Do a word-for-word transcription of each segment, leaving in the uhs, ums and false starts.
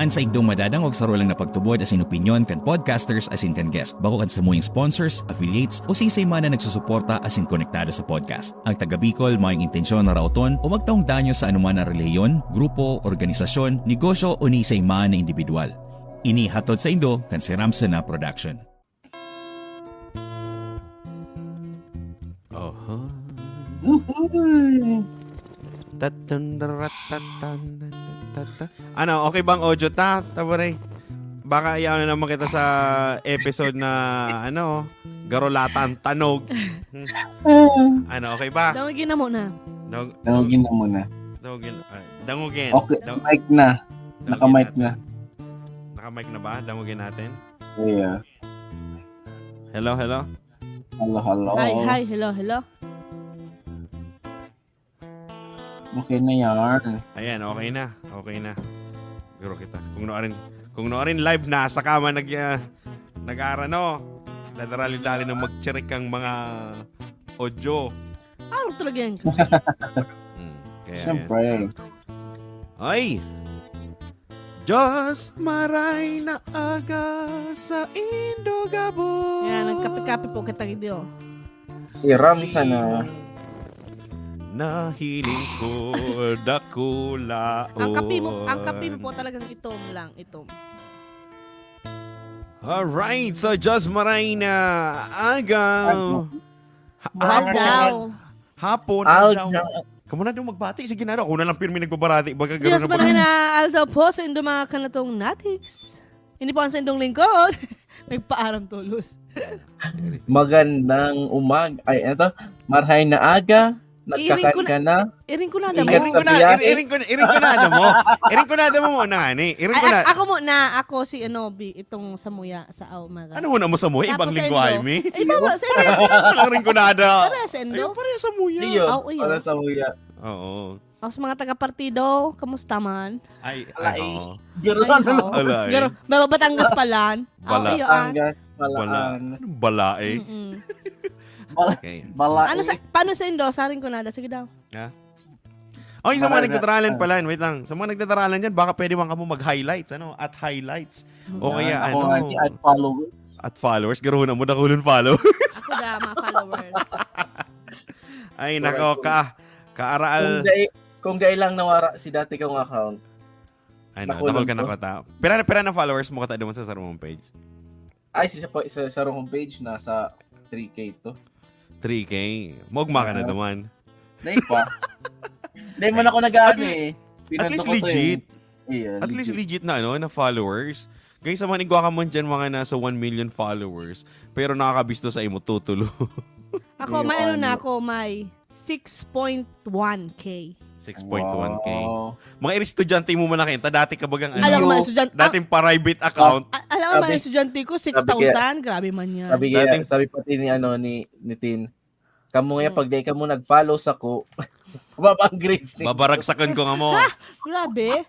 An saindong madadangog saro lang na pagtubod asin opinyon kan podcasters asin kan guest, bako kan samuyang sponsors, affiliates, o siisay man na nagsusuporta asin konektado sa podcast. Ang taga Bicol mayong intensyon na raoton o magtaong danyo sa anoman na relihiyon, grupo, organisasyon, negosyo o ni isay man na indibidwal. Ini hatod saindo kan Siramsena Production. Oho. Uhuy. Tatan, darat, tatan, tatan. Ano, okay bang audio ta, Taburay? Baka iyan na naman kita sa episode na, ano, garulatan, tanog. Ano, okay ba? Dangogin na muna. Dang- Dangogin na muna. Dangogin. Ah, dangogin. Okay, Dang- mic na. dangogin Naka-mic natin. na. Naka-mic na ba? Dangogin natin. Yeah. Hello, hello. Hello, hello. Hi, hi, hello, hello. Okay na yan. Ayan, okay na. Okay na. Guro kita. Kung no arin, kung no arin live na sa kama nag uh, nag-aarano. Ladarali-dali na magchirik ang mga audio. Parang talaga yan. Hmm, kaya yan. Siyempre. Ay! Diyos, maray na aga sa Indogabo. Yan, nagkape-kape po kita, Gideon. Si Ram sana. Nahiling ko dakula. Ang kape mo, ang kape mo po talagang itom lang, itom. Alright, so Diyos, maray na aga. Aldaw. Hapon, Al- aldaw. Kamu na daw magbati. Sige na daw. Ako na lang pirmi nagbabarati. Baga Diyos gano'n man na na aldaw po sa indo mga kanatong natiks. Hindi po ang sa indong lingkod. Nagpaaram tulos. Magandang umag. Ay, eto. Marhay na aga. Iring ko Nagkakain ka na. Iring ko na Ingat damo. Iring ko na, Sabihan. ir- iring ko, iring ko na mo. Iring ko na mo na ni. Iring ko Ay, na. a- ako muna. Ako si ano, B, itong samuya sa Aumaga. Ano mo na mo sa mo? Ibang Tapos sa lingwahe, Indo. mi? Ay, iba ba? Sa Ano rin ko na daw? Pare sa Indo? Ayun, pare sa muya. Iyo, Oh, iyo. Para sa muya. Oo. Ako sa mga taga-partido, kamusta man? Ay, Alay. ay, oo. Garo Ay, ano oo. Alay. Garo, Babatangas palan. Bala. Oh, iyo, ah. Tangas, Bala. Balaan. Anong bala eh? Mm-mm. Bala. Okay. Bala. Ano sa, paano sa Indo? Saring ko na, sige daw. Oh, yung sa mga Bala na. nagdadaralan Ah. pala, wait lang. Sa mga nagdadaralan dyan, baka pwede man kamo mag-highlights, ano? At highlights. O kaya, Ako ano? nga, at followers. At followers. Garo na mo, dakulon followers. Ako da, mga followers. Ay, nako, ka. Kaaraal. Kung dai, kung dai lang nawara si dati kong account. Ano, Nakulong dakol ka na ko. kata. Pira na, pira na followers mo kata doon sa sarong page? Ay, si sa, sa, sa wrong page, nasa three K to. three K. Mogma ka na Ah. naman. Dai pa. Dai man ako nag-ano least- eh. At least Pinanto ko to eh. legit. Iya, At least legit na ano, na followers. Kaya sa mga igwa ka man dyan, mga nasa one million followers, pero nakakabisto sa imo, tutulo. Ako, Iyo, may ano na ano. ako, may six point one K. six point one K. Wow. Mga estudyante mo man na kayo, dati ka bagang Alam ano, mo, estudyante, dating private account. a- alam mo, mga Sabi- estudyante ko, sabi six thousand. Grabe man yan. Sabi kaya, Dating- sabi pati ni ano ni ni Tin, kamo nga Hmm. pag dai kamo nag-follow sa ko, baba ang grades ni. Babaragsakan ko nga mo. Grabe.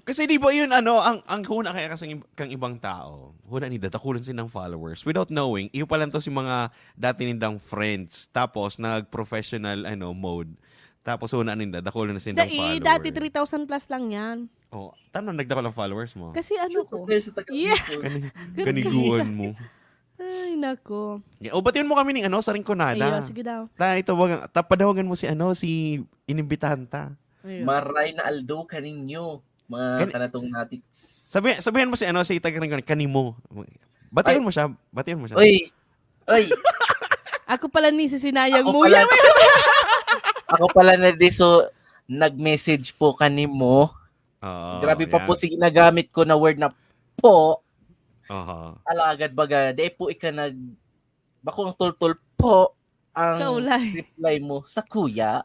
Kasi di ba yun, ano, ang, ang huna kaya kasi ng ib- kang ibang tao, huna ni dadakulan silang followers. Without knowing, iyo pa lang to si mga dati nindang friends. Tapos, nag-professional, ano, mode. Tapos, huna ninda, dakulan na silang Dai, followers. Dati three thousand plus lang yan. Oh, tama, nagdakol ang followers mo. Kasi ano ko. Kaya sa taga Yeah. Bicol. Kani, kaniguan mo. Ay, nako. Yeah, o, batiyon mo kami ning ano, sa Rinconada. Iyo, sige daw. Ta, ito, wag, tapadawagan mo si ano, si inimbitahan ta. Iyo. Maray na aldo kaninyo, mga Kan- kanatong natiks. Sabi, sabihan mo si ano, si taga Rinconada, kanimo. Batiyon mo siya, batiyon mo siya. Oy, oy, Ako pala ni si Sinayang Ako mo. pala- Yan, ako pala na di so nag-message po kanimo. Oo, Grabe pa yan. po si ginagamit ko na word na po. Aha. Alagad baga, di po ika nag bakong tultul po ang Kaulay. Reply mo sa kuya.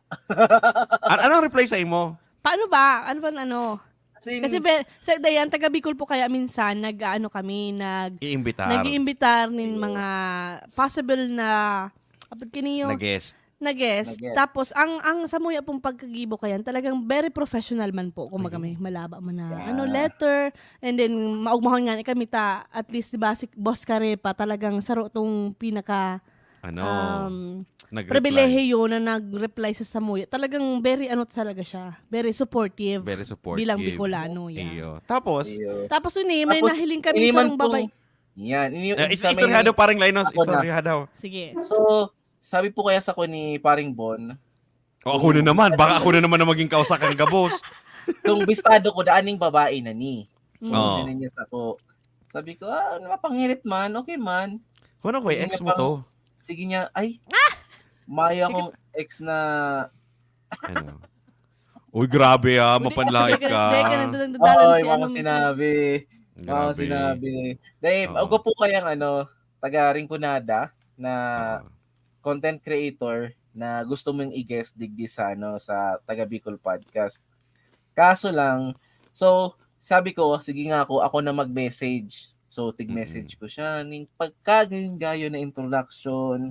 An- anong reply sa imo? Paano ba? Ano ba ano? Kasi, Kasi be, sa Dayan, taga Bicol po kaya minsan nag-ano kami, nag Iimbitar. nag-iimbitar nin Iyo. Mga possible na apod kiniyo Na guest. Na guest. Na guest. Tapos ang ang samuya pong pagkagibo kayan, talagang very professional man po. Kumbaga may malaba man na Yeah. ano letter, and then maugmahon nga ni kami ta, at least, di ba, si Boss Karepa talagang saro tong pinaka Ano? um, Nag-reply. Pribilehiyo na nag-reply sa samuya. Talagang very ano talaga siya. Very supportive. Very supportive. Bilang Bicolano, yeah. Iyo. Tapos, Iyo. Tapos yun eh, may Tapos, nahiling kami ini sa man rong babay. po, yan. Ini, eh, is- sa may- istorya daw, parang Linus. Ako na. Istorya daw. Sige. So, sabi po kaya sa ko ni Paring Bon, O, ako na naman. Baka ako na naman ang maging kausa kang gabos. kung bistado ko, daaning babae na ni. So, Oo. sino niya sa ko? Sabi ko, ah, mapangirit man, okay man. Ano ko, Sige ex na mo pang- to? Sige niya, ay, may akong ex na, Ano? Uy, grabe ah, mapanlait Dahil ka. ka nagdadalan oy, si mga ano, misis. sinabi. Mga Grabe. sinabi. Dahil, Oo. ako po kayang ano, taga Rinconada na Ah. content creator na gusto mong i-guest digdi sa ano, sa Taga Bicol Podcast. Kaso lang, so, sabi ko, sige nga ako, ako na mag-message. So, tig-message ko siya. Ning pagkagayon-gayon na introduction,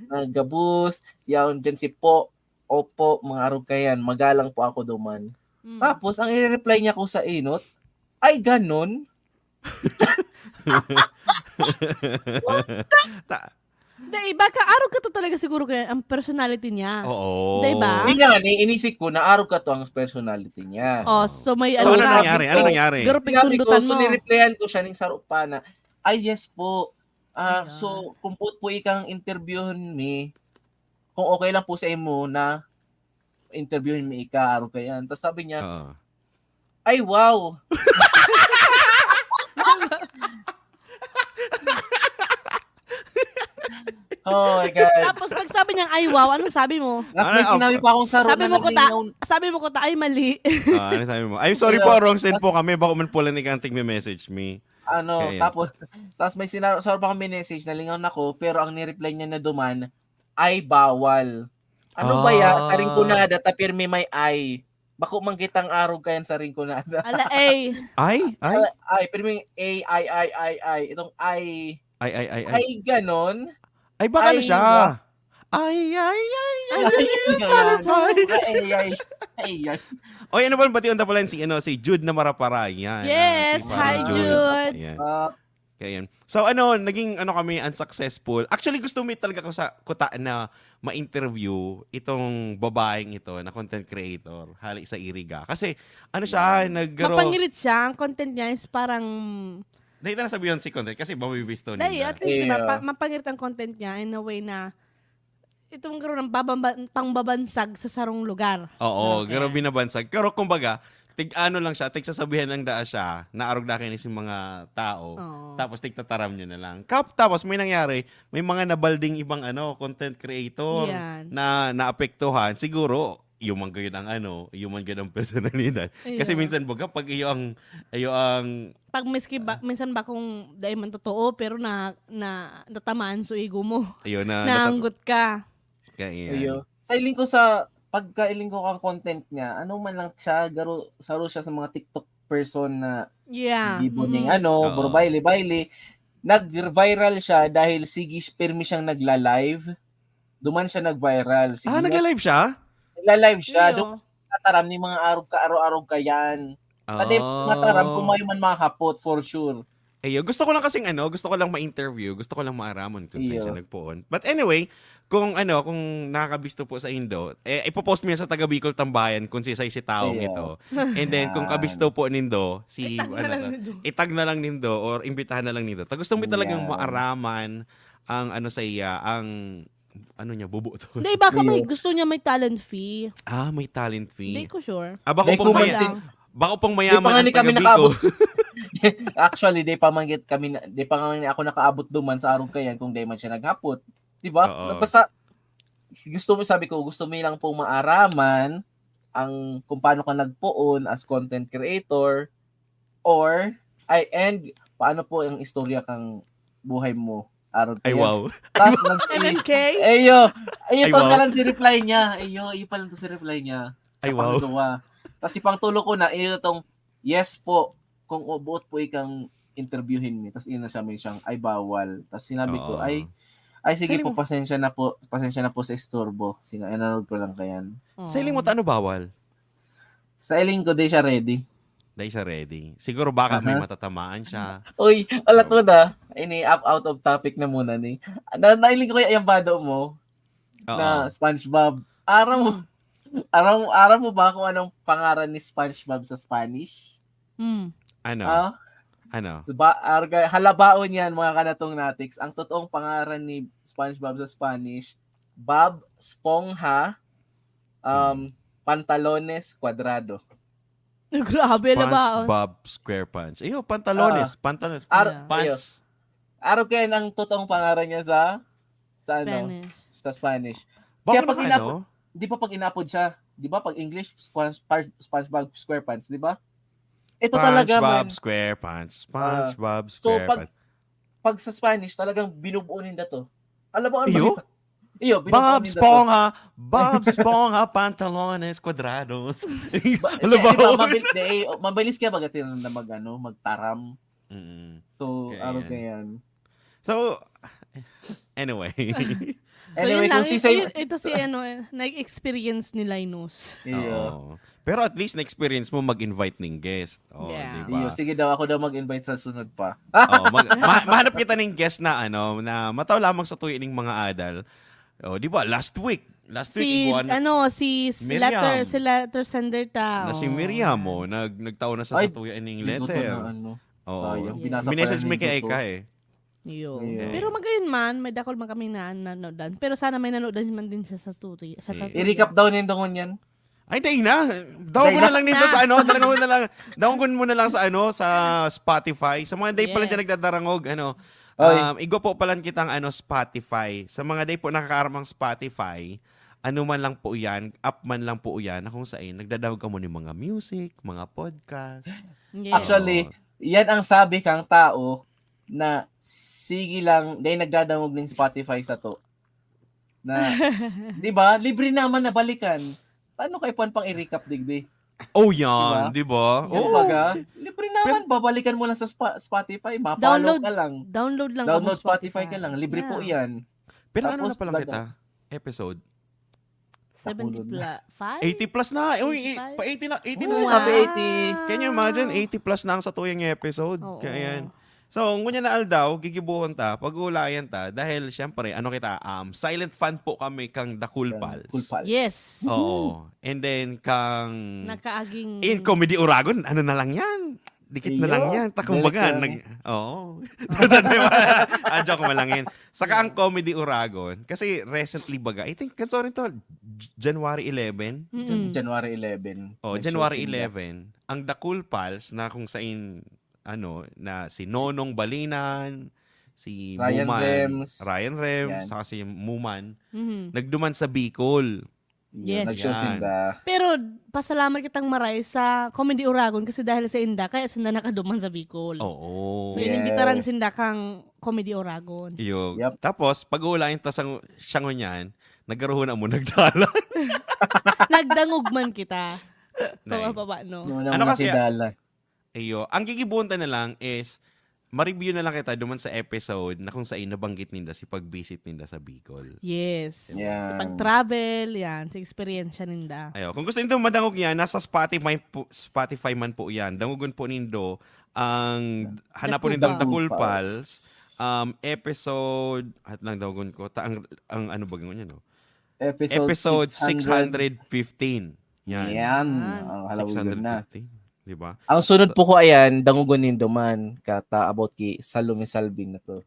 na gabos, yaon dyan si po, opo, mga arog kayan, magalang po ako duman. Mm. Tapos, ang i-reply niya ko sa inot, ay ganon? Ta- Hindi, iba ka. Arog ka to talaga siguro kaya ang personality niya. Oo. Diba? Hindi nga, ni inisip ko na arog ka to ang personality niya. Oh, so may So, ano ka. nangyari? Ano nangyari? Pero Sinabi ko, pigsundutan so mo. nireplyan ko siya ning saro pa na, ay yes po, ah, Ayan. so kung po, po ikang interviewin me, kung okay lang po sa imo na interviewin me ika, arog kayan. Tapos sabi niya, Oo. ay wow! Oh my God. Tapos pag sabi niyang, ay wow, anong sabi mo? Tapos may Ano, sinabi pa akong saro Sabi na mo, kuta, naglingaw. sabi mo, kuta, ay mali. Ah, ano sabi mo? I'm sorry po, wrong send po kami. Bako man po lang ikang tig-message me. Ano, Kaya yan. Tapos, tapos may sina- saro pa kami message, nalingaw na ko, pero ang nireply niya na duman, ay bawal. Ano ba ya? Sa Ah. Rinconada, ta pirmi may ay. Bako man kitang arog kayan sa Rinconada. Ala, ay. Ay? Ay? Ay, pirmi ay, ay, ay, ay, ay. Itong ay, Ay, ay, ay, ay. ay ganon. Ay, baka ano Ay, siya? wa- Ay, ay, ay, ay. Ay, Spotify. ay, ay, ay, ay. O, ano ba, bati ta pala si, ano, si Jude na Marapara. Yan, ah, Yes, si hi, Parang Jude. Yan. Ah, Kaya yan. So, ano, naging, ano kami, unsuccessful. Actually, gusto mi talaga ko sa kuta na ma-interview itong babaeng ito na content creator, hali sa Iriga. Kasi, ano siya, nag- Mapangirit siya. Ang content niya is parang... Dahil na sabihin si content kasi mabibisto Dahil, nila. at least, diba, Yeah. pa, mapangirit ang content niya in a way na itong garo ng babamba, pangbabansag sa sarong lugar. Oo, Okay. garo binabansag. Pero kumbaga, tig ano lang siya, tig sasabihan lang daa siya, naarog na kayo yung mga tao, Oo. tapos tigtataram nyo na lang. Kap, tapos may nangyari, may mga nabalding ibang ano, content creator Yan. na naapektuhan. Siguro, human gayud ang ano, human gayud ang personalidad. Kasi Ayun. Minsan baga, pag iyo ang, iyo ang, Pag miski ba, minsan ba kung dahil man totoo, pero na, na natamaan so ego mo. Iyo na, Naanggot ka. Kaya yan. Iyo. Sa iling ko sa pagkailing ko kang content niya, ano man lang siya, garo, saro siya sa mga TikTok person na Yeah. gibo Mm. ning ano, Oo. bro, baile-baile. Nag-viral siya dahil sige, pirmi siyang nagla-live. Duman siya nag-viral. Sige, Ah, nagla-live siya? Nagla-live siya. Iyo. Doon nataram ni mga arog ka, aro-arog ka yan. Tadi Oh. mataram kung may man mahapot, for sure. Ayun. Gusto ko lang kasing ano, gusto ko lang ma-interview, gusto ko lang maaramon kung saan Iyo. Siya nagpoon. But anyway, kung ano, kung nakakabisto po sa Indo, eh, ipopost mo yan sa Taga Bicol Tambayan kung si si taong Iyo. Ito. And then, kung Yan. Kabisto po nindo, si, Itag na ano lang to, nindo. Itag na lang nindo or imbitahan na lang nindo. Ta gusto mo talagang Yan. Maaraman ang ano sa iya, ang ano niya, bubo to. Hindi, baka may Iyo. Gusto niya may talent fee. Ah, may talent Hindi fee. ko sure. Ah, bako Hindi pang ko man maya, sing- bako pang Di pa mayaman nga ang ni kami taga Bicol. nakaabot. Actually, di pa man git kami na, di pa nga ni ako nakaabot duman sa arog kayan kung di man siya naghapot. Di ba? Oo. Basta, gusto mo, sabi ko, gusto mo lang pong maaraman ang kung paano ka nagpoon as content creator or, ay, and paano po ang istorya kang buhay mo, arog Ay, kayan. Wow. Tapos nag- M M K? Ayo, ayo, Ay, to wow. Lang si reply niya. Ayo, iyo pa lang to si reply niya. Sa Ay, wow. Pangduwa. Tapos si pangtulo ko na, iyo tong, yes po, kung buot po ikang interviewin mi. Tapos ina siya, may siyang, ay, bawal. Tapos sinabi ko, Oo. Ay, ay, sige Sali po, mo. Pasensya na po. Pasensya na po sa istorbo. Sina, inarog ko lang kayan. Oh. Sa iling mo, ano bawal? Sa iling ko, di siya ready. Dahil siya ready. Siguro baka may Aha. Matatamaan siya. Uy, alat mo na. Ini, up, out of topic na muna ni. Na, nailing ko kaya yung bado mo. Oo. Na SpongeBob. Aram mo, aram, aram mo ba kung anong pangaran ni SpongeBob sa Spanish? Hmm. Ano? Ah? Ano? Diba, arga, halabaon yan, mga kanatong natiks. Ang totoong pangaran ni SpongeBob sa Spanish, Bob Sponja, um, hmm. Pantalones Cuadrado. Grabe na ba? Bob SquarePants. Iyo, pantalones. Uh, pantalones. Ar- pants. Araw kaya ang totoong pangaran niya sa sa ano? Spanish. Sa Spanish. Baka kaya pag inapod, ano? Di ba pag inapod siya, di ba pag English, SpongeBob SquarePants, di ba? Ito talaga, man. SpongeBob SquarePants. SpongeBob uh, SquarePants. So, pag, pag sa Spanish, talagang binubuo ninda to. Alam mo, ano? Iyo? Iyo, Bob Esponja, Bob Esponja, pantalones cuadrados. Alam mo? Mabilis kaya baga na mag, ano, magtaram. Mm-hmm. So, okay, araw yan. So, anyway. So, anyway, yun lang. Ito, ito si ano, nag-experience ni Linus. Iyo. Pero at least na-experience mo mag-invite ning guest. Oh, yeah. Diba? Iyo, sige daw, ako daw mag-invite sa sunod pa. Oh, mag, ma, mahanap kita ning guest na ano, na mataw lamang sa tuyo ning mga adal. Oh, di ba? Last week. Last week, si, ano, si letter, si letter sender ta. Na si Miriam, oh, nag, nagtao na sa, sa tuyo ining letter. Na, ano. Oh, sayang, binasa ko. Minessage mi kay Eka eh. Iyo. Okay. Pero magayon man, may dakol man kami na nanodan. Pero sana may nanodan man din siya sa tuyo. Sa, sa I-recap daw nindo ngunyan. Ay, dahil na. Dawgon na lang ninda sa ano, dalawa na lang. Dawgon mo na lang sa ano, sa Spotify. Sa mga day pa lang dyan nagdadarangog, ano, um, igwa po palan kitang ano, Spotify. Sa mga day po nakakaaram ang Spotify, ano man lang po yan, app man lang po yan, na kung saan, nagdadawog ka mo ng mga music, mga podcast. Yes. Actually, yan ang sabi kang tao na sige lang, dahil nagdadangog ng Spotify sa to. Na, di ba, libre naman na balikan. Paano kayo puwan pang i-recap, digdi? Oh, yan, di ba? Oh, baga, libre naman, babalikan mo lang sa Sp- Spotify, ma-follow ka lang. Download lang. Download Spotify ka lang, libre po yan. Pero ano na palang kita? Episode? seventy plus. eighty plus na. Uy, pa eighty na. eighty na. Happy eighty. Can you imagine? eighty plus na ang sa tuyang episode. Kaya yan. So, ngunyan na aldaw, gigibuhon ta, pag-uulayan ta, dahil siyempre, ano kita, um, silent fan po kami kang The Cool Pals. Cool Pals. Yes. Oo. And then, kang... Nakaaging... In Comedy Uragon, ano na lang yan? Dikit na lang yan. Takumbaga, nag... Oo. Ah, joke mo lang yun. Saka ang Comedy Uragon, kasi recently baga, I think, kan sorry to, January eleven? January eleven. Oh, January eleven. Ang The Cool Pals na kung sain ano, na si Nonong Balinan, si Ryan Muman, Rems. Ryan Rems, saka si Muman, mm-hmm. nagduman sa Bicol. Yes. Nag-show sinda. Pero pasalamat kitang maray sa Comedy Uragon kasi dahil sa inda, kaya sinda nakaduman sa Bicol. Oo. So, yes. Inimbitaran sinda kang Comedy Uragon. Yung, yep. Tapos, pag-uulayan ta sa, siya ngunyan, nagkaroon na mo, nagdalan. Nagdangog man kita. Pababa, no? Ano kasi, Iyo, ang gigibunta na lang is, ma-review na lang kita duman sa episode na kung saan nabanggit ninda si pag-visit ninda sa Bicol. Yes. Yeah. Sa pag-travel, yan. Sa eksperyensya ninda. Ayo, kung gusto nindo madangog yan, nasa Spotify, po, Spotify man po yan. Dangogon po nindo ang hanapon nindong The Cool Pals. Um, episode, at lang dangogon ko, ta, ang, ang ano ba yun, no? Episode, episode six hundred fifteen. Yan. Yan. Ang halawigan na. Di ba? Ang sunod so, po ko ayan, dangugon nindo man, kata about ki Salome Salvin na to.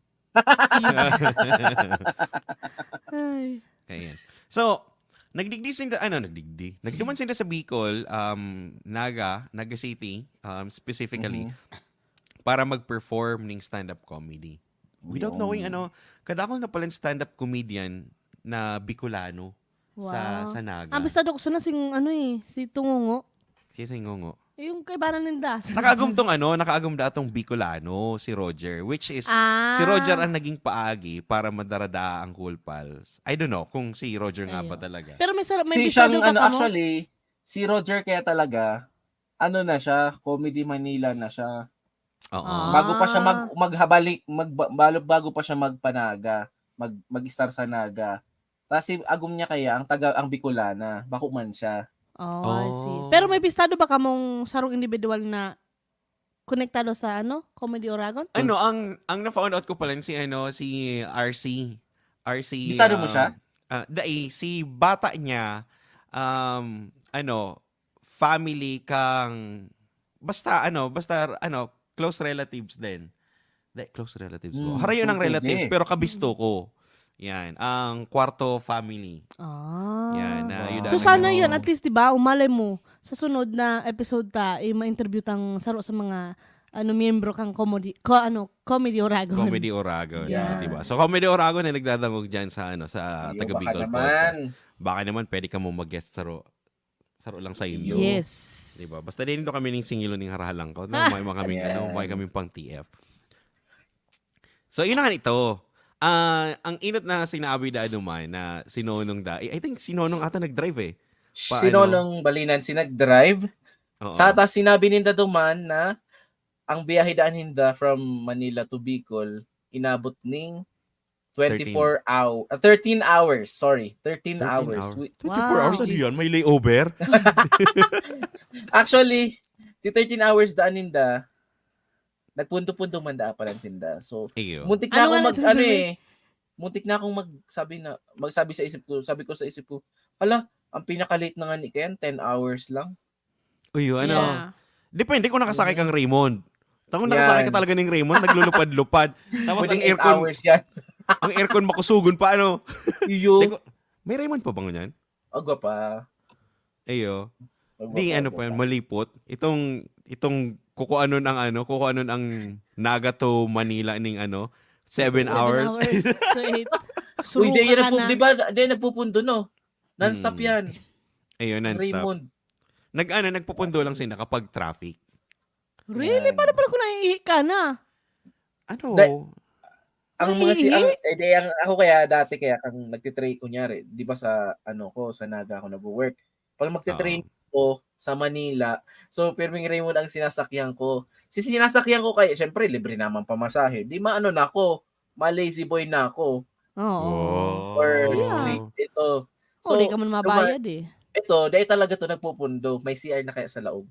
Ay. Ayan. So, nagdigdi sinda, ano, nagdigdi. Nagduman sinda sa Bicol, um, Naga, Naga City, um, specifically, mm-hmm. para mag-perform ning stand-up comedy. Without knowing, ano, kadakol na pala stand-up comedian na Bicolano. Wow. Sa, sa Naga. Ang bistado ko sana si, ano eh, si Tungungo. Si Tungungo. Yung kaibanan ninda. Nakaagom tong ano, nakaagom da tong Bicolano, si Roger, which is, ah. Si Roger ang naging paagi para madarada ang Cool Pals. I don't know kung si Roger nga ba talaga. Pero may sarap, may si siyang, ano, actually, si Roger kaya talaga, ano na siya, Comedy Manila na siya. Oo. Ah. Bago pa siya mag, maghabalik, mag, bago pa siya magpanaga, mag, mag-star sa Naga. Kasi agom niya kaya ang taga ang Bicolana, bako man siya. Oh, I see. Oh. Pero may bistado ba kamong sarong individual na konektado sa ano, Comedy Oragon? Ano, ang ang na-found out ko pala si ano, si R C. R C. Bistado mo siya? Ah, dai, si bata niya, um, ano, family kang, basta ano, basta ano, close relatives din. Dai, close relatives ko. Hmm, Harayo ng suki relatives, di. Pero kabisto ko. Yan, ang kwarto family. Ah. Yan, na, Wow. yun So ang sana ano. Yun, at least, di ba, umalay mo, sa sunod na episode ta, eh, ma-interview tang saro sa mga ano miyembro kang comedy, ko, ano, Comedy Oragon. Comedy Oragon, Yeah. di ba? So, Comedy Oragon ay nagdadangog dyan sa, ano, sa Iyo, Taga baka Bicol naman. Podcast. Baka naman pwede ka mo mag-guest saro, saro lang sa inyo. Iyo. Yes. Di ba? Basta din do kami ning singilo ning haralang ko. Na may mga kaming, ano, Ayan. may kaming pang T F. So, yun na nga ito. Ah, ang inot na sinabi da duman na si Nonong da, I I think si Nonong ata nag-drive eh. Pa, Si ano? Nonong Balinan si nag-drive. Oo. Sa ata sinabi ninda duman na ang biyahe daan ninda from Manila to Bicol, inabot ning twenty-four hour, ah, thirteen hours, sorry, thirteen thirteen hours. hours. Wi- twenty-four hours Wow. na yan, may layover. Actually, si thirteen hours daan ninda, nagpundo-pundo man daan pala sinda. So, Iyo. muntik na Ano akong nga mag, nagsasabi? Ano eh, muntik na akong magsabi na, magsabi sa isip ko, sabi ko sa isip ko, "Hala, ang pinaka-late na nga ni Ken, ten hours lang." Uy, ano? Yeah. Depende kung nakasakay Mhm. kang Raymond. Kung nakasakay ka Yan. talaga ng Raymond, naglulupad-lupad. Tapos Pwedeng ang eight aircon, hours yan. ang aircon makusugon pa, ano? Iyo. Di ko, may Raymond pa ba ngunyan? Agwa pa. Ayo. Agwa Di, pa, ano agwa pa yun, pa. Malipot. Itong, itong kukuanon ang ano, kukuanon ang Naga to Manila ning ano, seven Seven hours. hours straight. Uy, di, Suruka yan ka nagpu- na. di ba, di, nagpupundo, no? Non-stop Hmm. yan. Ayun, non-stop. Raymond. Nag, ano, nagpupundo lang sila kapag traffic. Really? Yan. Paano pala kung naiihi ka na? Ano? Dai-, ang mga si, ang, Naiihi? Eh, di, ang, ako kaya dati kaya kang nagtitrain, kunyari, di ba sa, ano ko, sa Naga ako nag-work. Pag magtitrain Oo. ko sa Manila, so, pirming Raymond ang sinasakyan ko. Si sinasakyan ko kaya, syempre, libre naman pamasahe. Di maano na ako, ma-lazy boy na ako. Oo. Wow. Or Yeah. sleep, ito. So, di So, ka man luma- mabayad eh. Ito, dahil talaga to nagpupundo. May C R na kaya sa laog.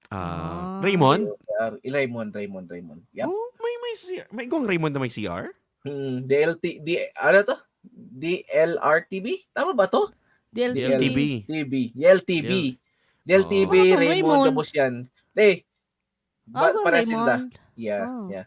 Ah, Ah. Raymond? C R, eh, Raymond, Raymond, Raymond. Yep. Oh, may, may C R. May igwang Raymond na may C R? Hmm, D L T, di, ano to? D L R T B? Tama ba to? D L T B. D L T B. T B. D L T B. Yun. D L T B, Oo. Ano to, Raymond, Raymond? Gabos yan. Eh, Ah, ba, para sinda. Raymond. Yeah, Oh. yeah.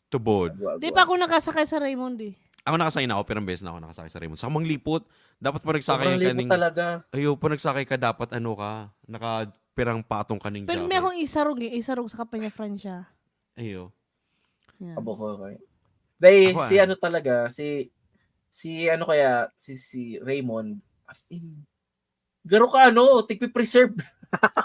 Tubod. Agwa, Di agwa. pa ako nakasakay sa Raymond eh. Ako nakasakay na ako, pirang beses na ako nakasakay sa Raymond. Sa Manglipot, dapat pag nagsakay Sobrang ka lipot ning, talaga. Ayo, pag nagsakay ka, dapat ano ka, nakapirang patong ka ning Pero may jacket. Akong isarog eh. Isarog sa Kapanya Francia. Ayo. Yan. Abo ko, okay. Dahil Ako, si ah. Ano talaga, si, si ano kaya, si, si Raymond, as in, garo ka ano, tigpi-preserve.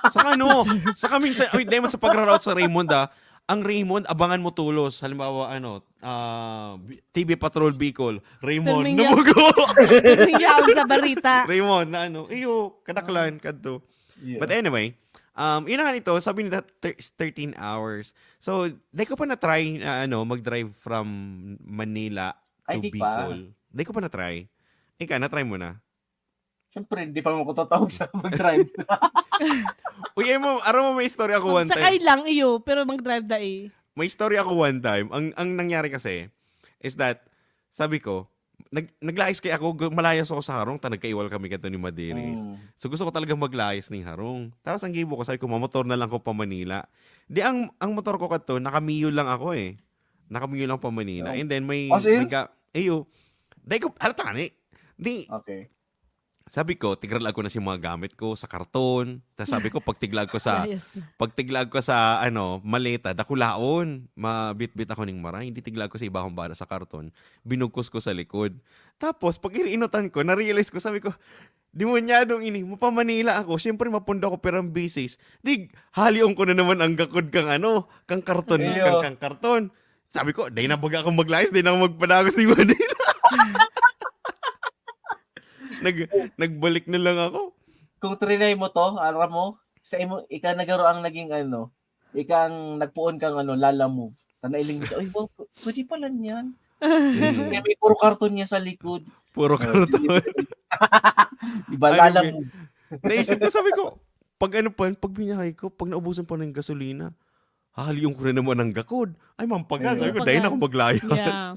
Saka ano, saka minsan, ay, dahil sa pagra-route sa Raymond, ah, ang Raymond, abangan mo tulos. Halimbawa, ano, ah, B-, T V Patrol Bicol, Raymond, Pirming ya- namugo. Pirming yaon sa barita. Raymond, na ano, iyo, kadaklan, kadto. Yeah. But anyway, um, yun na nga nito, sabi nila, thir-, thirteen hours. So, di ko pa na-try na ano, mag-drive from Manila Ay, to di pa. Bicol. Di ko pa na-try. Ika, na-try mo na? Siyempre, hindi pa mo ko tatawag sa mag-drive. Uy, ay mo, aram mo, may istorya ako one Magsakay time. Lang iyo, pero mag-drive da eh. May istorya ako one time. Ang, ang nangyari kasi is that, sabi ko, nag, naglayas kaya ako, gu-, malayas ako sa harong, ta nagkaiwal kami kadto ni Madiris. Mm. So gusto ko talaga maglayas ning harong. Tapos ang gibo ko, sabi ko, mamotor na lang ko pa Manila. Di ang, ang motor ko kadto, nakamiyo lang ako eh. Nakamiyo lang pa Manila. Oh. And then may, As in? may ka, ayo. Dahil ko, halata ni. Di, Okay. sabi ko, tigralag ko na si mga gamit ko sa karton. Tapos sabi ko, pagtiglag ko sa, Ayos na. pagtiglag ko sa, ano, maleta, dakulaon, mabitbit ako ning maray. Hindi, tiglag ko sa ibahong bala sa karton. Binugkos ko sa likod. Tapos, pag iriinutan ko, na-realize ko, sabi ko, "Demonyadong ini, mapa-Manila ako. Siyempre, mapundo ako, pero ang bisis. Di, halion ko na naman ang gakod kang, ano, kang karton, Iyo. kang, kang karton." Sabi ko, "Dahil na baga akong maglayas, dahil na ako magpadagos ni Manila." Nag, nagbalik na lang ako. Kung trinay mo to, alam mo, sa imo, ika na garo ang naging ano, ika ang nagpuon kang ano, Lala move. Tana iling dito, "Ay, wow, pu-, pwede pala niyan." Mm. Kaya may puro karton niya sa likod. Puro Oh, karton. Diba, Ano, Lala may- move. Naisip ko, sabi ko, pag ano pa, pag binahay ko, pag naubusan pa ng gasolina, hahalion ko na naman ang gakod. Ay, mampaga, Ayun. sabi ko, Mampaga. "Dahil na ako maglayas." Yeah.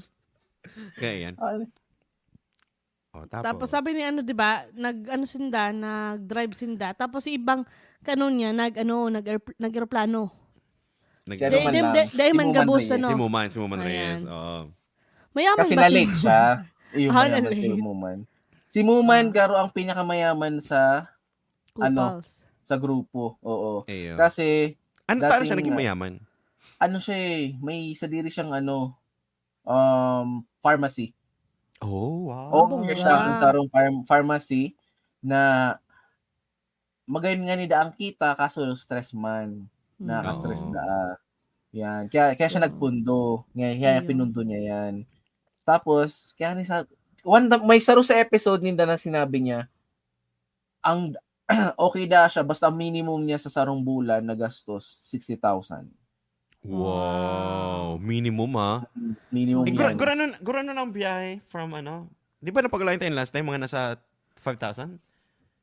Kaya yan. Ah, Oh, Tapos sabi ni ano, di ba, nag-ano sinda, nag-drive sinda. Tapos si ibang kanon niya, nag-ano, nag-aer- nag-aeroplano. Nag- Si ano Dai- man dai- lang, dai- dai si man Muman gabos, Reyes. ano? Si Muman, si Muman Ayan. Reyes. Oo. Mayaman Kasi ba si na-late siya. Yung Ah, mayaman si na-late. Muman. Si Muman, Ah. garo ang pinakamayaman sa ano, Couples. sa grupo. Oo. Ayo. Kasi, Ano, paano siya dating naging nga- mayaman? ano siya eh, may sadiri siyang ano, um, pharmacy. Oh, wow. Owner siya Wow. kung sarong pharm- pharmacy na magayon nga ni daang kita, kaso stress man. Nakaka-stress Oo. daa. Yan. Kaya, kaya siya So, nagpundo. Ngayon, kaya ayun. pinundo niya yan. Tapos, kaya ni sa, one, may saro sa episode ninda na sinabi niya, ang okay da siya, basta ang minimum niya sa sarong bulan na gastos, sixty thousand. Wow. Minimum, ha? Minimum Eh, gura, yan. gurano, gurano ng biyahe from ano? Di ba napag-line tayo last time, mga nasa five thousand?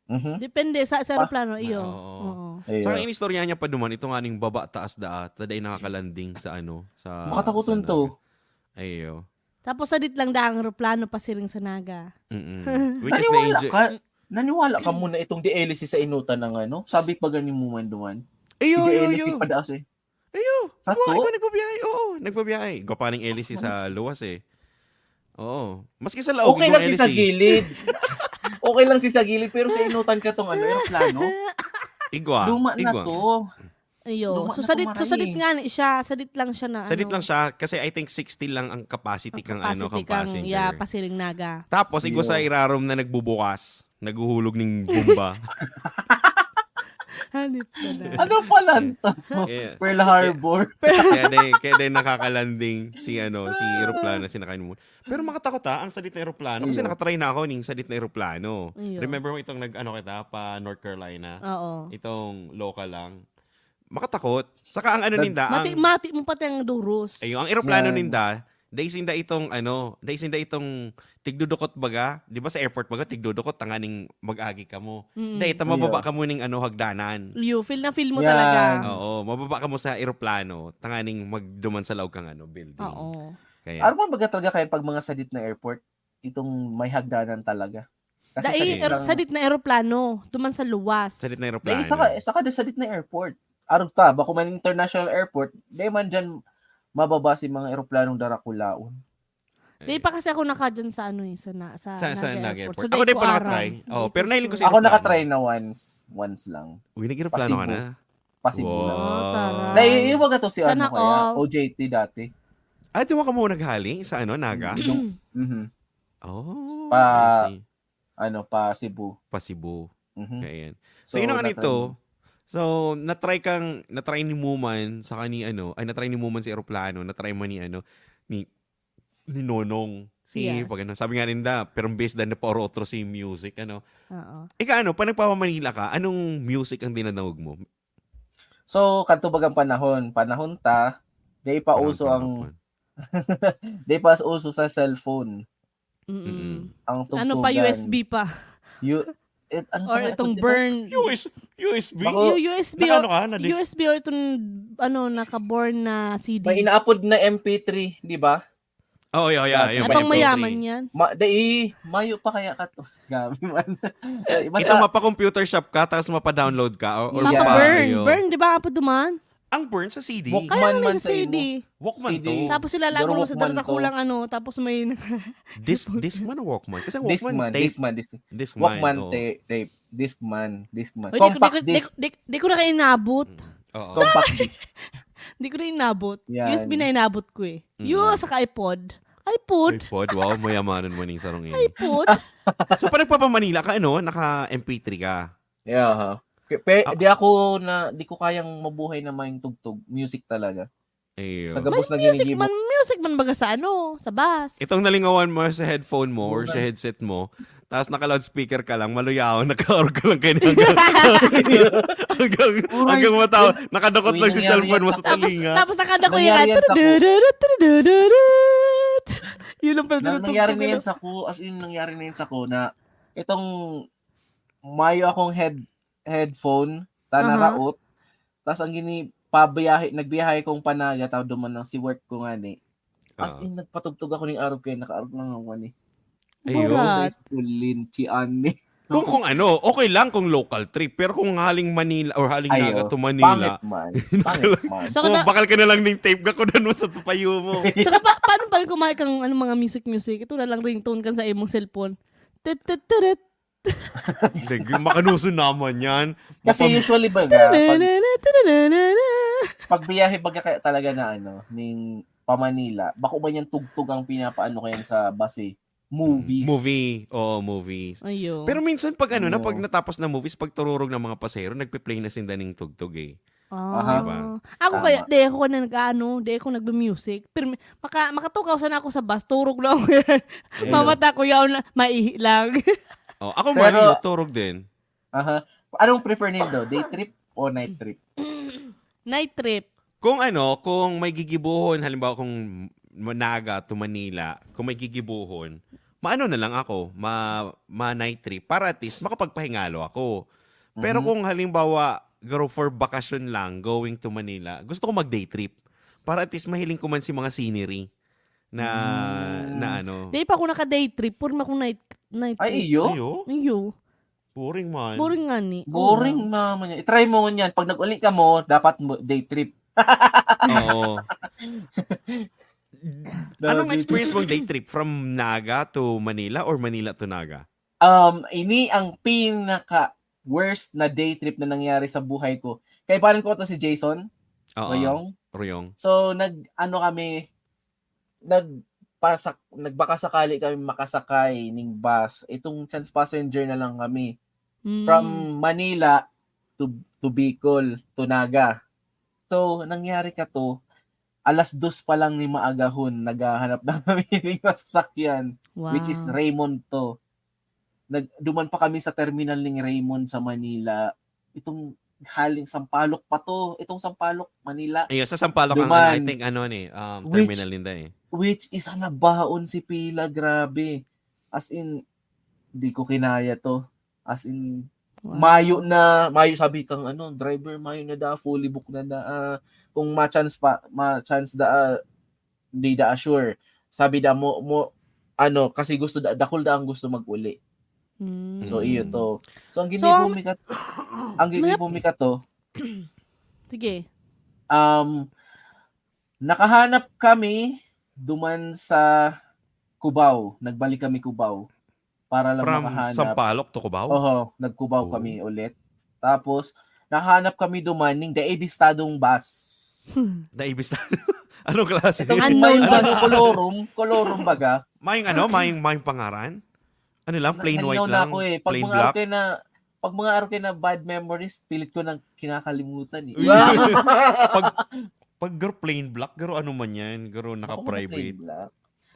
Mhm. Depende sa, sa Pa- aeroplano, iyo. Ah, oo. Oo. Ayun. Saka inistorya niya pa duman, itong aning baba taas daa, ta dai nakakalanding sa ano, sa Makatakoton sa to. Naga. Ayo. Tapos sadit lang daang aeroplano pasiring sa Naga. Mm-mm. Which is Naniwala na-enjoy. ka, naniwala ka muna itong dielisis sa inutan ng ano? Sabi pa gani mo man duman. Ayo, Sige, ayo, L C ayo. pa daas eh. Ayo. Sato? Ikaw, ikaw nagbabiyahe. Oo, nagbabiyahe. Ikaw pa ning L C sa luwas eh. Oo. Maski sa laog, Okay igwa lang ang si sa L C. Gilid. Okay lang si sa Gilid, pero sa inutan ka tong ano, aeroplano. Igwa. Luma na Igwa. to. Iyo. Luma So, na sadit, to, so, sadit Maray. nga ni siya. Sadit lang siya na, Sadit ano, lang siya kasi I think sixty lang ang capacity ang kang ano, capacity kang kang, passenger. Yeah, pasiring Naga. Tapos igwa sa Iyo. irarom na nagbubukas, naghuhulog ning bomba. Hanip sa na. Ano pala to? Eh, Pearl Harbor. kaya day, kaya day nakakalanding si ano, si eroplano, sinakay mo. Pero makatakot ha, ang sadit na eroplano. Kasi Iyo. nakatry na ako ning sadit na eroplano. Iyo. Remember mo itong nag-ano kita pa North Carolina? Oo. Itong local lang. Makatakot. Saka ang ano Nag- ninda, Mati, ang, mati mo pati ang duros. ay, ang eroplano Yan. ninda, dai sinda itong ano, dai sinda itong tigdudukot baga, 'di ba sa airport baga tigdudukot tanganing mag-agi ka mo. Mm. Dai ta Iyo. mababa ka mo ning ano hagdanan. You feel na feel mo Yan. talaga. Oo, mababa ka mo sa eroplano, tanganing magduman sa laog kang ano, building. Oo. Kaya Ano man baga talaga kaya pag mga sadit na airport, itong may hagdanan talaga. Kasi Dai, sadit er, lang. Sadit na eroplano, duman sa luwas. Sadit na Dai, eroplano. saka, saka da sadit na airport. Arog ta, bako man international airport, dai man dyan mababa si mga eroplanong darakulaon. Dai pa kasi ako naka dyan sa ano eh, sa, na, sa, Sa, sa Naga Naga Airport. Airport. So, Ako dai din ko pa aram. nakatry. Oh, Dai pero ko nahiling ko sure. si Ako eroplano. nakatry na once, once lang. Uy, nag-eroplano ka Pasibo. na? Pasibo lang. Oh, taray. Wow. Naiiwa ka to si Sana ano kaya? all. O J T dati. Ay, tuwa ka mo naghali sa ano, Naga? Mhm. Oh, Pa- I see. Ano, pa Cebu. Pa Cebu. Mhm. Ayan. So, So, yun ang natry anito. mo. So, natry kang, natry ni Muman, saka ni ano, ay, natry ni Muman si eroplano, natry man ni ano, ni, ni Nonong. Si, Yes. pag ano, sabi nga ninda, pero based dan na pa otro si music, ano. Oo. Ika ano, pag nagpapamanila ka, anong music ang dinadangog mo? So, kanto bagang panahon, panahon ta, dai pa Panahon uso pa ang, hapon. dai pa uso sa cellphone. Mm-mm. Mm-mm. Ang Ano pa, tugtugan. U S B pa. Yu-, eh, ano Or pa nga itong tawag dito? burn. U S, U S B? Bako, U S B Naka or, ano ka? Na dis- U S B or itong, ano, naka-burn na C D. May inaapod na M P three, di ba? Oh, yeah, yeah. Dati. Yung Ay, pang M P three. mayaman yan. Ma, dai, mayo pa kaya ka to. Grabe man. Eh, Ito, basta, mapa-computer shop ka, tapos mapa-download ka, or, or Yeah. pa, Mapa-burn. ayo. Burn, di ba, Apo Duman? Ang burn sa C D? Walkman Kaya nga man sa sa imo. C D. Walkman C D. to. Tapos ilalagay Siguro mo sa Walkman to. Darakulang ano, tapos may naka- Disc, Discman o Walkman? Kasi ang Walkman, Discman, tape. Discman, Discman. Discman, Walkman oh. tape, tape. Discman. Uy, di ko, di Compact ko, di, disc. di, di ko na kayo inabot. Mm. Oo. Compact disc. Di ko na inabot. Yan. U S B na inabot ko eh. Mm. Yo, saka iPod. iPod? iPod, wow, mayamanan mo ning sarong ini. iPod? So, pag nagpapamanila ka, ano, naka-M P three ka? Yeah, ha. K-, pe, Ah. di ako na, di ko kayang mabuhay na may tugtog, music talaga. Ayun. Sa gabos na Music ginigibo. man, music man baga sa ano, sa bus. Itong nalingawan mo sa headphone mo or sa Bukan. Headset mo, tapos naka-loudspeaker ka lang, maluyaw, nakaorog ka lang kayo hanggang, hanggang, Uray. hanggang mataw, nakadukot Uy, lang si nangyari cellphone yan mo sa sa tapos, talinga. Tapos nakada ko Nangyari yan. yan sa Tudududut, tudududut. Yun ang pala Na, tinutugtog nangyari ko, na yan no? sa ko, as in, nangyari na yan sa ko na itong mayo akong head, headphone, tana Aha. raot, tas ang gini, pabiyahe, nagbiyahe kong panaga, tao duman lang si work ko nga ni. As Ah. in, nagpatugtog ako ning arog kay nakaarog lang ako ni. Ayo. Sa Burat. Eskwelin, si Anne. Kung, kung ano, okay lang kung local trip. Pero kung haling Manila or haling Ayo, Naga to pangit Manila, man. Pangit man. So, kung na, bakal ka na lang ning tape, gakudan mo sa tupayo mo. Saka pa, paano pala kumain kang ano, mga music-music? Ito na lang ringtone kan sa imong cellphone. Tit, tit, tirit. Hindi, makanuso naman yan. Kasi Mapam- usually baga, pag, Tananana, tananana. pag biyahe baga kaya talaga na ano, ning pa Manila, bako ba niyang tugtog ang pinapaano kayan sa bus eh? Movies. Movie. Oo, movies. Ayo. Pero minsan pag ano na, Ano? pag natapos na movies, pag tururog ng mga pasahero, nagpe-play na sinda ning tugtog eh. Ah. Aha. Diba? Ako Tama. kaya, di ako na nag-ano, di ako nag-music. Pero maka, makatukaw sana ako sa bus, turog na ako yan. Ayun. Mamata ko yaon na, maihi lang. Oh, ako Pero- man, turog din. Aha. Anong prefer nindo? Day trip o night trip? Night trip. Kung ano, kung may gigibuhon, halimbawa kung Naga to Manila, kung may gigibuhon, maano na lang ako, ma, ma night trip para at least makapagpahingalo ako. Pero Mhm. kung halimbawa, garo for bakasyon lang, going to Manila, gusto ko mag day trip para at least mahiling ko man si mga scenery na Mm. na ano. Di pa ako naka-day trip, puro ako night, night Ay, trip. iyo? Ayo? Iyo. Boring man. Boring nga ni. Oo. Boring naman yan. I-try mo ngunyan. Pag nag-uli ka mo, dapat mo, day trip. Oo. Anong Grabe. Experience mong day trip from Naga to Manila or Manila to Naga? Um, ini ang pinaka worst na day trip na nangyari sa buhay ko. Kaibahan ko to si Jason Oo. Royong. Royong. So, nag, ano kami, nagpasak, nagbakasakali kami makasakay ning bus. Itong chance passenger na lang kami. Mm. From Manila to, to Bicol, to Naga. So, nangyari ka to, alas dos pa lang ni maagahon, naghahanap na kami ng masasakyan, which is Wow. Raymond to. Nag, duman pa kami sa terminal ng Raymond sa Manila. Itong haling Sampaloc pa to. Itong Sampaloc, Manila. Ayun, sa Sampaloc ang Duman. ano, I think, ano ni, um, Which- terminal ninda eh. Which is ang nabaon si Pila, grabe. As in, di ko kinaya to. As in, Wow. mayo na, mayo sabi kang ano, driver, mayo na da, fully book na da. Ah, kung ma-chance pa, ma-chance da, ah, di da sure. Sabi da mo, mo, ano, kasi gusto da, dakul da ang gusto mag-uli. Mm. So, iyo to. So, ang So, ginibo ang- mi kat, ang ginibo mi kato, Sige. um, nakahanap kami duman sa Cubao. Nagbalik kami Cubao para lang From makahanap. Sampaloc to Cubao? Oho, nag-Cubao Oh. kami ulit. Tapos, nakahanap kami duman ning daibistadong bus. Naibis na. Anong klase? Itong Unknown may bus. ano, kolorum, kolorum baga. Mayong ano? Mayong, mayong pangaran? Ano lang? Plain Na- white naliyaw na lang? ako eh. Pag Plain mga black? arke na, pag mga arke na bad memories, pilit ko nang kinakalimutan eh. Uy, pag, pag girl plain black, garo ano man yan? Garo Ako mga naka-private? plain black.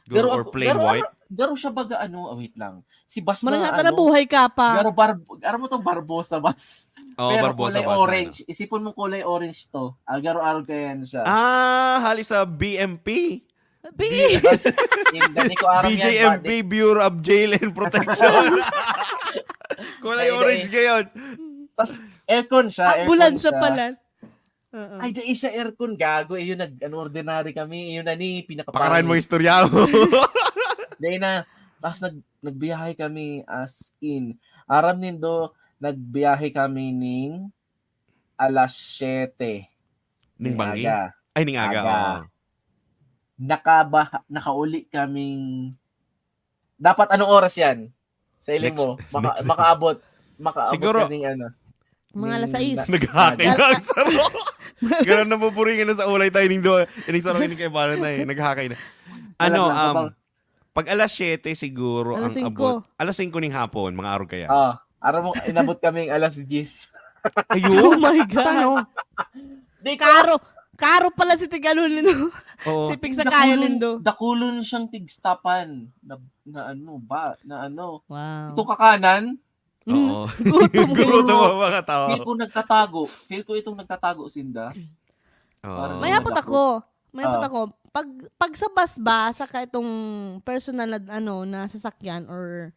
Garo Garo or ako- plain garo white? ano- Garo siya baga ano, oh, wait lang. Si bus Marang na nga na ano, buhay ka pa. Garo bar, garo mo tong Barbosa bus. Oo, Pero Barbosa kulay bus na, orange. Isipon mo kulay orange to. Agaro-aro kaya yan siya. Ah, hali sa B M P. Hindi ko aram yan, B J M P, buddy. Bureau of Jail and Protection. Kulay Ay, orange ay. ngayon. Tas aircon siya, aircon Ambulansya siya. pala. Oo. Ay, di siya aircon, gago. Eh, yun, nag, ano, ordinary kami. Yun na ni, pinaka- Pakaran mo istorya mo. Di na, tas nag, nagbiyahe kami as in. Aram nindo, nagbiyahe kami ning alas siyete. Ning banggi? Aga. Ay, ning aga. Aga. Oo. Nakaba, nakauli kaming, dapat anong oras yan? Sa ilim Next- mo, maka, next- makaabot, makaabot Siguro- ka ning ano. Mga alas ning sais. na- Naghahakay Al- na ang sarong. Ganun na pupuringan na sa ulay tayo ning do. Ining sarong ining kaibahan tayo. Naghahakay na. Ano, Alam na, um, kapag- pag alas siyete siguro Alas ang singko. abot. Alas singko ning hapon, mga arog kaya. Ah, aram mo, inabot kaming alas diyes. Ayun? Oh my God. Tano? Di ko, Karo. Karo pala si Tigalon nito. Oo. Si Pig sa kaya dakulon, nindo. dakulon siyang tigstapan na, na ano, ba, na ano. Wow. Itong kakanan, Mm. Oo. Gutom Gutom mo. ang mga tao. feel ko nagtatago. Feel ko itong nagtatago sinda. Oo. Parang May hapot Nagdako. ako. May hapot Ah. ako. Pag, pag sa bus ba, sa ka itong personal na, ano, na sasakyan or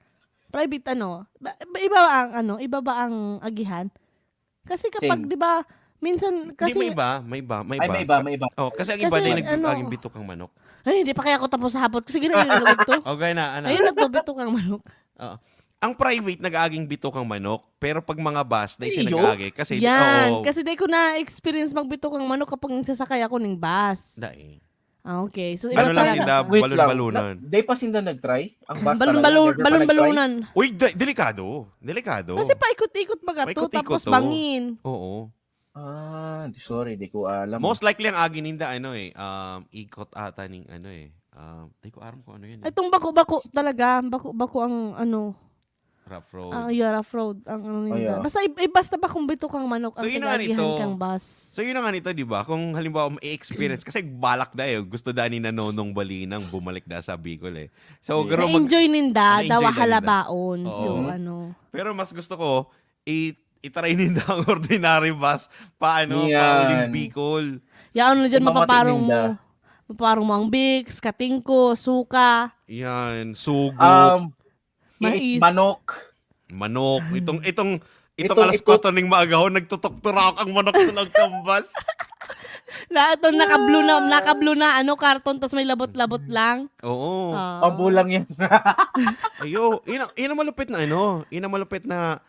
private, ano, ba, ba- iba ba ang, ano, iba ba ang agihan? Kasi kapag, Same. di ba, Minsan, Kasi may kasi, iba, may iba, may Ay, iba. may iba, may iba. Oh, kasi ang iba Kasi, na yung ano, aging bitukang manok. Ay, hindi pa kaya ako tapos sa hapot ko. Sige na, yun na to. Okay na, ano. Ayun na to, bitukang manok. Oo. Ang private nag-aaging bitukang manok, pero pag mga bus, dai siya Iyo. nag-aagi kasi Yan. oo. Kasi di ko na-experience magbitukang manok kapag nagsasakay ako ng bus. Dai. Ah, okay. So, Ano iba lang talaga. sinda, Wait lang. balon-balonan. Na, di pa sinda nag-try? Ang bus Balon-balon, talaga, never pa nag-try? balon-balonan. Uy, de- delikado. Delikado. Kasi paikot-ikot baga to, Paikot-ikot tapos to. Bangin. Oo. Ah, di- sorry, di ko alam. Most likely ang agi ninda ano eh, um, ikot ata ning ano eh. Um, di ko alam kung ano yun. Eh. Itong bako-bako talaga, bako-bako ang ano. Rough road. Ah, yeah, rough road ang ano Oh, ninda. yeah. Basta i- i- basta bakong bitukang manok So, ang yun na nga pinaagihan nito. kang bus. So yun na nga nito, di ba? Kung halimbawa may experience, kasi balak na eh, gusto dani na nonong balinang bumalik na sa Bicol eh. So, Yeah. pero mag- Na-enjoy ninda, na-enjoy dawa na ninda. halabaon. Oo. So, Mhm. Ano. Pero mas gusto ko, i- itry ninda ang ordinary bus paano, Yan. pauling Bicol. Yaon na dyan, Mamati mapaparong ninda. mo. Mapaparong mo ang Vicks, katingko, suka. Yan, sugo. Um, Mais. i- manok. Manok. Itong, itong, itong Itong alas ito- kwatro ning maagahon, nagtutukturak ang manok sa loob ng bus. Lahat doon naka-blue na, naka-blue na ano, karton, tas may labot-labot lang. Oo. Ah. Pambulang yan. Ayo, yun ang, yun ang malupit na ano, yun ang malupit na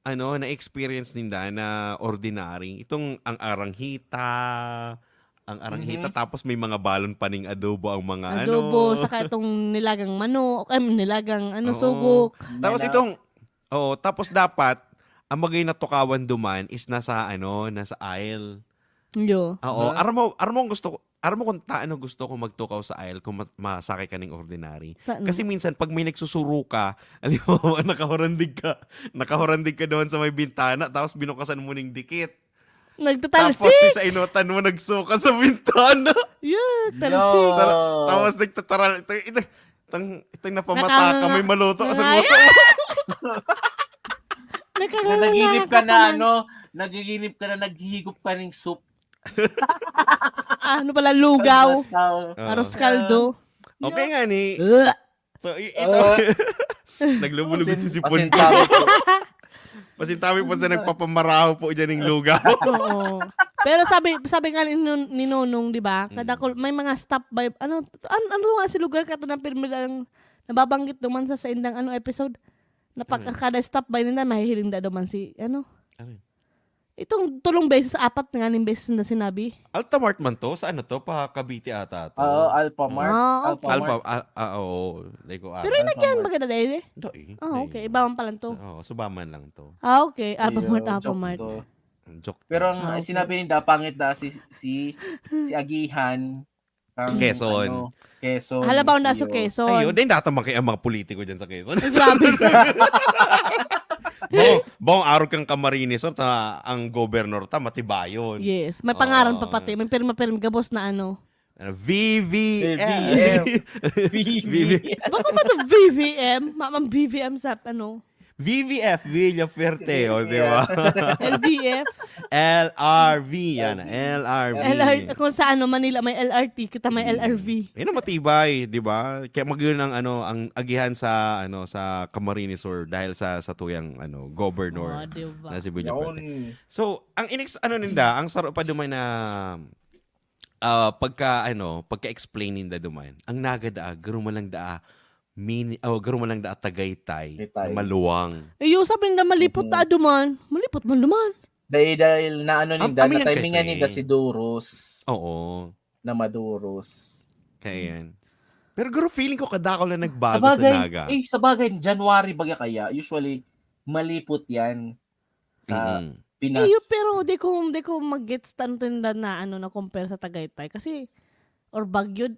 ano, na experience ninda na ordinary. Itong ang aranghita, ang aranghita, Mhm. tapos may mga balon pa ning adobo ang mga Adobo, ano. Saka itong nilagang manok, ay, nilagang ano, Oo. sugok. Tapos Nana. Itong, oo, tapos dapat, ang magay na tukawan duman is nasa ano, nasa aisle. Yo. Oo, Ah. aram mo, aram mo ang gusto ko, aram mo kung taano gusto ko magtukaw sa aisle kung ma- masakay ka ning ordinary. Saan? Kasi minsan pag may nagsusuro ka, halimbawa nakahurandig ka, nakahurandig ka doon sa may bintana tapos binukasan mo ning dikit. Nagtatalsik. Tapos si sa inutan mo nagsuka sa bintana. Yeah, Yo. talsik. Tara, tapos nagtataral. Ito, ito, itong, itong napamata ka, Nakanga- may maluto sa Ay! nguso. Nakakanganga Nanaginip ka na man. Ano, nagiginip ka na naghihigop ka ng soup. Ah, ano pala, lugaw. Tao. Oo. Arroz caldo. Okay nga ni. Ugh. So, i- ito. Ah. Naglubulubit si Pasin- Sipon. Pasintabi po. Pasintabi po sa nagpapamaraho po dyan ng lugaw. Oo. Pero sabi sabi nga ni, Nun- ni Nonong, di ba? Kada Mm. kul- may mga stop by, ano, ano, ano nga si lugar ka to na pirmi lang nababanggit naman sa saindang ano episode? Na pag Ano? Kada stop by nila, mahihiling da naman si, ano? Ano yun? Itong tulong beses, apat nga ning beses na sinabi. Altamart man to? Sa ano to? Pa Cavite ata to? Oo, Alphamart. Ah, okay. Alpha, Alphamart. ah, ah, oo. Like ko, Pero yung nagyan baga na dahil eh? Hindi. Ah, okay. Iba man pala to. Oo, subaman lang to. Ah, okay. Ayun, Alphamart, joke Alphamart. to. Joke. Pero ang Ah, okay. Sinabi ni Dapangit na si si si Agihan ang Quezon. Ano, Quezon. Halabaw na sa Iyo. Quezon. Ayun, din data man kaya ang mga politiko dyan sa Quezon. Ay, grabe. Bong, bong arog kang Camarines Sur, ta, ang governor ta, matibayon. Yes. May pangaran pa Oo. Pati. May pirma-pirma gabos na ano. Ano, V V M. V V M. V V M. Bako ba ito V V M? Mamang V V M sa ano? V V F, Villa Fuerte, o, di ba? L B F? L R V, yan, L R V. L R, kung sa ano, Manila, may L R T, kita may L R V. Yun ang matibay, di ba? Kaya mag-, yun ang, ano, ang agihan sa, ano, sa Camarines Sur dahil sa, sa tuyang, ano, governor Oh, di ba? na si Villa Fuerte. Yaon. So, ang inex-, ano ninda, ang saro pa duman na, ah, pagka, ano, pagka-explain ninda duman, ang Naga daa, garo man lang daa, mini, oh, garo man lang daa Tagaytay, Tagaytay. Maluwang. Iyo, sabi nila, malipot Mhm. ta duman. Malipot man duman. Dahil, dahil na ano Am-, ninda, amihan na-timingan kasi. Ninda si Duros Oo. na maduros. Kaya yan. Pero garo feeling ko kadakol na nagbago Sabagay, sa Naga. Eh, sabagay, January baga kaya, usually, malipot yan sa Mm-mm. Pinas. Iyo, pero di ko, di ko mag-gets tanto nila na ano, na compare sa Tagaytay. Kasi, or Baguio,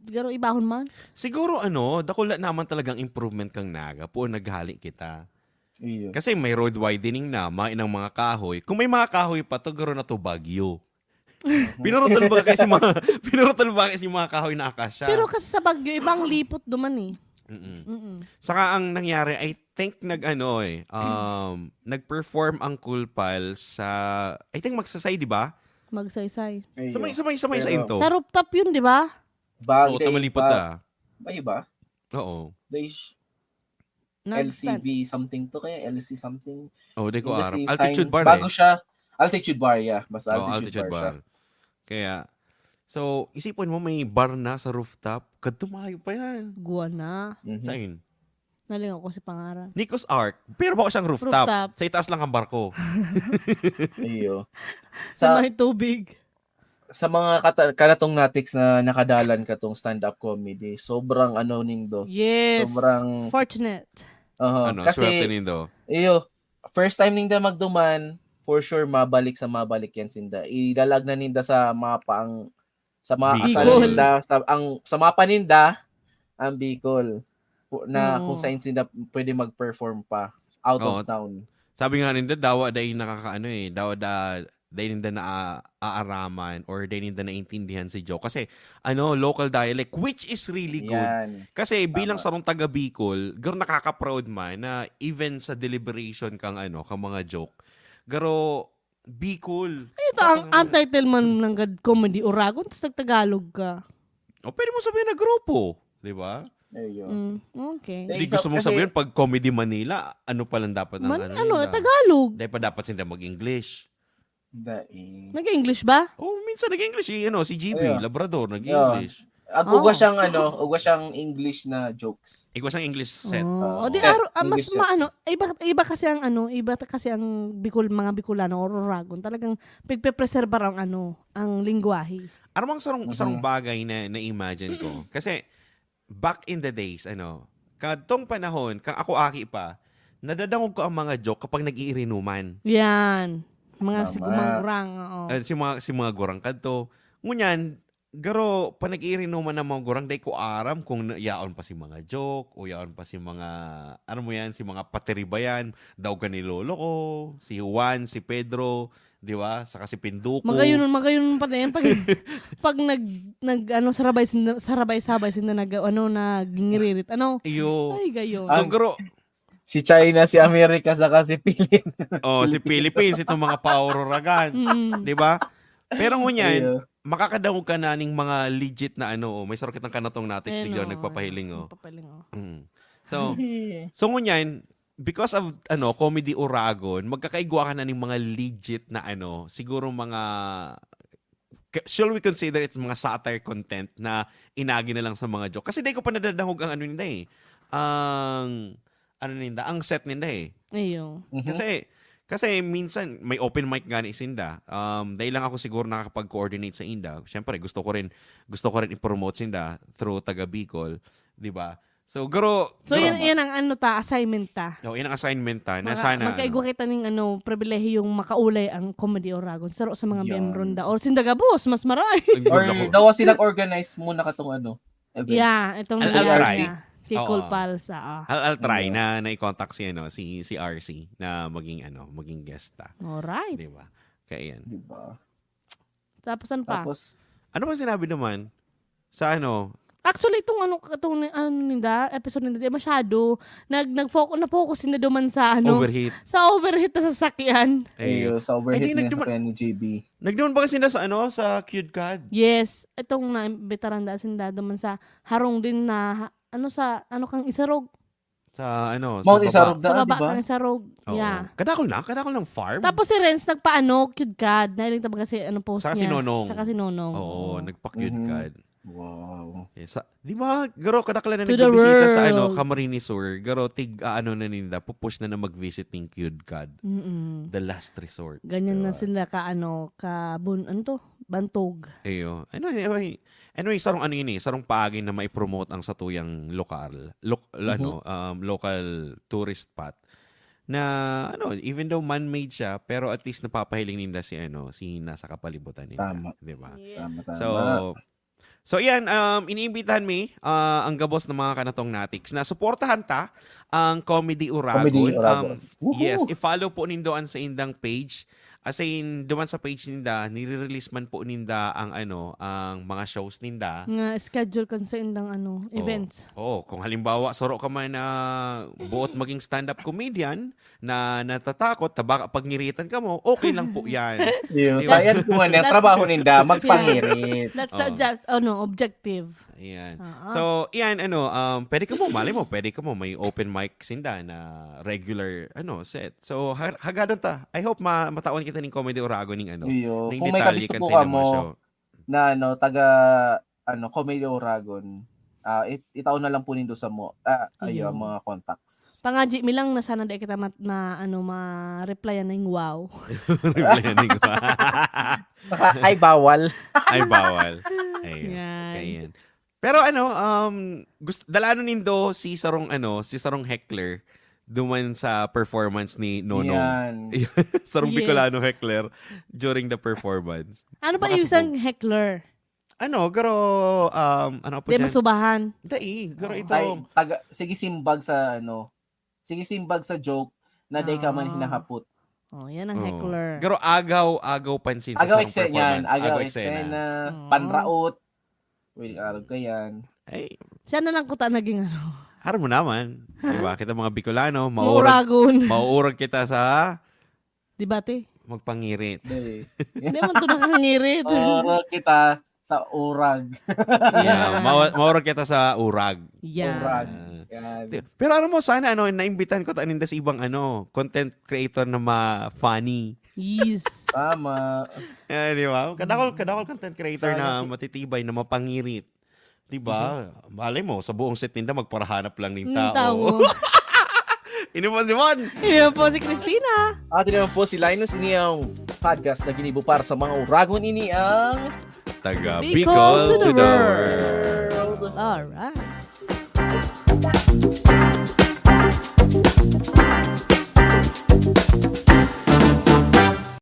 garo ibahon man. Siguro ano, dakula naman talagang improvement kang Naga, puon naghali kita. Iyo. Kasi may road widening na, may ng mga kahoy. Kung may mga kahoy pa to, garo na to Baguio. Pinurutol ba kasi mga, pinurutol ba kasi mga kahoy na akasya? Pero kasi sa Baguio, ibang lipot duman eh. Mm-mm. Mm-mm. Saka ang nangyari, I think nag ano eh, um, nag-perform ang Cool Pals sa, I think Magsaysay, di ba? Magsaysay. Iyo. Sa may, sa may, sa may Pero- Sainto. Sa rooftop yun, di ba? Bag Oo, day tamalipot pa. na. Ay ba? Oo. Day sh- Nag- L C V something to kaya, L C something. Oh, di ko Yung aram. si Altitude Sain- bar Bago eh. siya, Altitude bar, yeah. Basta Oh, altitude, altitude bar, siya. Bar. Kaya, so, isipon mo, may bar na sa rooftop. Kadto mayo pa yan. Guwa na. Mhm. Saan? Nalingaw ko si pangaran. Nico's Ark. Pero bako siyang rooftop. Rooftop. Sa itaas lang ang barko. Iyo. Sa Sa, may tubig. sa mga kata- kanatong natics na nakadalan katong stand-up comedy, sobrang ano nindo. Yes. Sobrang- Fortunate. Aha, Ano, kasi, swerte nindo. iyo, first time ninda magduman, for sure, mabalik sa mabalik yan sinda. Ilalag na ninda sa mapa ang, sa mga Bicol. Sa, ninda, sa, ang, sa mapa ninda, ang Bicol. Pu- Na Oo. kung saan sinda pwede mag-perform pa. Out Oo. Of town. Sabi nga ninda, dawa dai nakakaano eh, dawa da, dai ninda na aaraman or dai ninda naintindihan si joke. Kasi, ano, local dialect, which is really good. Yan. Kasi bilang Tama. Sarong taga Bicol, garo nakaka-proud man na even sa deliberation kang ano, kang mga joke, garo Bicol. Ito, ang, ang title man ng gad comedy, Oragon, tapos nagtagalog ka. O pwede mo sabihin na grupo, di ba? Ayun. Mm, okay. Eh, Hindi isa- gusto mong kasi- sabihin pag Comedy Manila, ano palang dapat ng Man, ano, ano, nila? Tagalog. Dahil pa dapat sila mag-English. Dai. Nag-English ba? Oh, minsan nag-English. Eh, ano, si G B, Yeah. Labrador, Yeah. nag-English. Ag Oh. Ugwa siyang ano, ugwa siyang English na jokes. Ikaw siyang English set. Oh, Oo. di Set. aro, ah, mas English set. maano, iba, iba kasi ang ano, iba ta- kasi ang Bicol, mga Bicolano or Oragon, talagang pigpepreserbar ang ano, ang lingwahe. Ano mang sarong, Mhm. sarong bagay na na-imagine ko? Kasi, back in the days, ano, kadtong panahon, kang ako aki pa, nadadangog ko ang mga joke kapag nag-iirinuman. Yan. Mga Tama. sigumang gurang, oo. Eh, si mga, si mga gurang kadto. Ngunyan, garo, pa nag-iirinuman ng mga gurang, dai ko aram kung na- yaon pa si mga joke, o yaon pa si mga, ano mo yan, si mga patiribayan, daw ka ni lolo ko, si Juan, si Pedro, di ba? Saka si Pinduko. Magayon, magayon pa na yan. Pag, pag nag, nag, ano, sarabay, sinda- sarabay-sabay, sinda nag, ano, nagngiririt. Ano? Iyo. Ay, gayon. So, Ah, garo, Si China, si America, saka si Philippines. oh, si Philippines, itong mga paururagan. Mm. Di ba? Pero ngunyan, Iyo. makakadangog ka na ning mga legit na ano, oh, may sarong kitang kanatong natics, Ayun, tignan, oh. nagpapahiling, oh. Nagpapahiling, oh. Mm. So, so ngunyan, because of ano, Comedy Oragon, magkakaigwa ka na ning mga legit na ano, siguro mga, ka- shall we consider it mga satire content na inagi na lang sa mga joke? Kasi dai ko pa nadadangog ang ano ninda eh. Ang, ano ninda, ang set ninda eh. Iyo. Mhm. Kasi, kasi minsan may open mic gani sinda. Um, dai lang ako siguro nakakapag-coordinate sa inda. Siyempre, gusto ko rin, gusto ko rin i-promote sinda through taga Bicol, di ba? So, garo, So, garo yan, ba? yan ang ano ta, assignment ta. No, yan ang assignment ta. Na Maka- sana, magkaigwa ano, kita ning ano, pribilehiyong makaulay ang Comedy Oragon. Saro sa mga Yan. miyembro nda. Or sinda gabos, mas maray. ang Or ganda ko. daw sila nag-organize muna katong ano, event. Yeah, itong Al- nangyari Alright. niya. Kay Oo. Cool Pals, ah. I'll, I'll try Yeah. na na-contact si, ano, si, si R C na maging, ano, maging guest ta. Alright. Di ba? Kaya yan. Di ba? Tapos ano pa? Tapos, Ano bang sinabi naman? Sa ano? Actually, itong ano, itong ni- ano ninda, episode ninda, di masyado. Nag, nag-focus, na-focus ninda duman sa ano, Overheat. sa overheat na sasakyan. Eh, iyo, sa overheat Ay, di, na nagduman- sasakyan ni G B. Nagduman ba kasi na sa ano, sa Cute Cad? Yes, itong na-imbitaran da sinda duman sa harong din na, ha- ano sa, ano kang isarog? Sa ano, Mount sa Isarog baba. Da, Sa di baba ba? kang isarog. Oo. Yeah. Kadakol na, kadakol ng farm. Tapos si Renz nagpaano, Cute Cad. Nahiling ta baga si ano post Saka si niya. Nonong. Saka si Nonong. Oo, Oo. nagpa-Cute Mhm. Cad. Wow. Eh, sa, di ba, garo, kadaklan na To the nagbibisita sa ano, world. Camarines Sur, garo, tig, ah, ano na ninda, pupush na na mag-visit ng Cute Cad. Mm-mm. The last resort. Ganyan na Diba? sila ka ano, ka bun, ano to? Bantog. Iyo. Anyway, anyway, anyway, sarong ano yun eh, sarong paagi na maipromote ang satuyang lokal, lok, ano, um, local tourist spot na ano, even though man-made siya, pero at least napapahiling ninda si ano, si nasa kapalibutan ninda, Tama. di ba? Tama, tama. So, so yan, um, iniimbitahan mi ah, ang gabos ng mga kanatong natics na suportahan ta ang Comedy Uragon. Comedy Uragon. Um, Woohoo! Yes, i-follow po nindo ang sa indang page. As in, duman sa page ninda, nire-release man po ninda ang ano, ang mga shows ninda. Nga schedule kan sa indang ano, Oo. events. Oo, kung halimbawa, saro ka man na buot maging stand-up comedian na natatakot, tabaka pagngiritan ka mo, okay lang po yan. Yun. Diba? Tayan ko nga niya, That's- trabaho ninda, magpangirit. That's the Oo. object, ano, objective. Ayan. Oo. So, yan, ano, um, pwede ka mo, mali mo, pwede ka mo, may open mic sinda na regular, ano, set. So, ha- hagadon ta. I hope ma matawan ning Comedy Oragon ning ano, Iyo. ning Kung may detalye kabisto kan po Cinema kamo Show. na ano, taga ano, Comedy Oragon, ah, it- itaon na lang po nindo sa mo. Ah, ayo, Iyo. ang mga contacts. Pangadji mi lang na sana di kita mat- ma, ano, ma-replyan ng wow. Replyan ko. Saka, ay, bawal. Ay, bawal. Ayun. Yan. Ayan. Pero ano, um, gusto, dalanon nindo si sarong ano, si sarong heckler duman sa performance ni Nonong. Yan. Sarong Yes. Bicolano heckler during the performance. Ano ba Baka yung isang sabog. Heckler? Ano, garo, um, ano po Di dyan? Masubahan. Dai, garo Oo. ito. Ay, taga, sige, simbag sa ano. Sige, simbag sa joke na dai ka man Ah. hinahapot. Oh, yan ang Oo. heckler. Garo agaw, agaw pansin sa Agaw sarong eksena yan. performance. Agaw Agaw eksena. eksena. Oo. Panraot. Pwede arog ka yan. Ay, Siya na lang kuta naging ano. harap mo naman. Diba? Kita mga Bicolano, Mga maurag, Oragon. maurag kita sa Di ba, te? magpangirit. Dali. Hindi man to nakangirit. Oro kita sa urag. Yeah, mawa- maurag kita sa urag. Yan. Urag. Ah. Yan. Ti- Pero alam mo, sana ano, naimbitan ko ta ninda sa ibang ano, content creator na ma-funny. Yes. Tama. Eh, di ba? Kadakol, kadakol content creator Sana na ki- matitibay, na mapangirit. Di ba? Malay mo, sa buong set ninda, magparahanap lang ning Hmm, tao. tao. Ini po si Juan. Iyan po si Christina. At naman po si Linus, ini ang podcast na ginibo para sa mga uragon, ini ang Taga Bicol Bicol to to the the world. world. Alright.